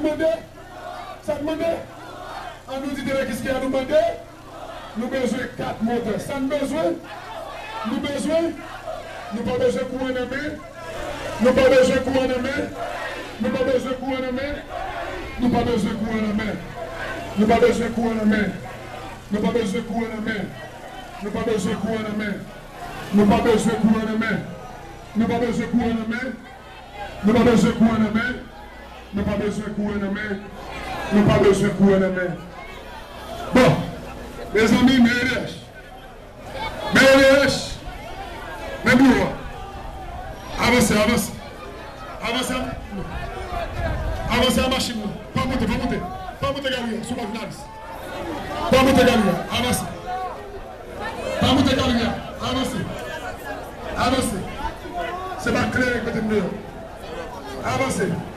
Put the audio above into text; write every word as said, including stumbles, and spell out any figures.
Mande? Sa n mande? An nou di Delakis ki a nou mande? Nou bezwen kat motè. Sa n bezwen? Nou bezwen? Nou pa bezwen kouran nan men. Nou pa bezwen kouran nan men. Nou pa bezwen kouran nan men. Nou pa bezwen kouran nan men. Nou pa bezwen kouran nan men. Nou pa bezwen kouran nan men. Nou pa bezwen kouran nan men. Nou pa bezwen kouran nan men. Nou pa bezwen kouran nan men. Nou pa bezwen kouran nan men. Nou pa bezwen kouran nan men. Nou pa bezwen kouran nan men. Bon, mezanmi, men E D H. Men E D H. Men biwo a. Avanse, avanse. Avanse a, avanse a machin nan. Pa moute, pa moute. Pa moute galri a, si w pa jounalis. Pa moute galri a. Avanse. Pa moute galri a. Avanse. Avanse. Se pa kleren k mete m deyò. Avanse.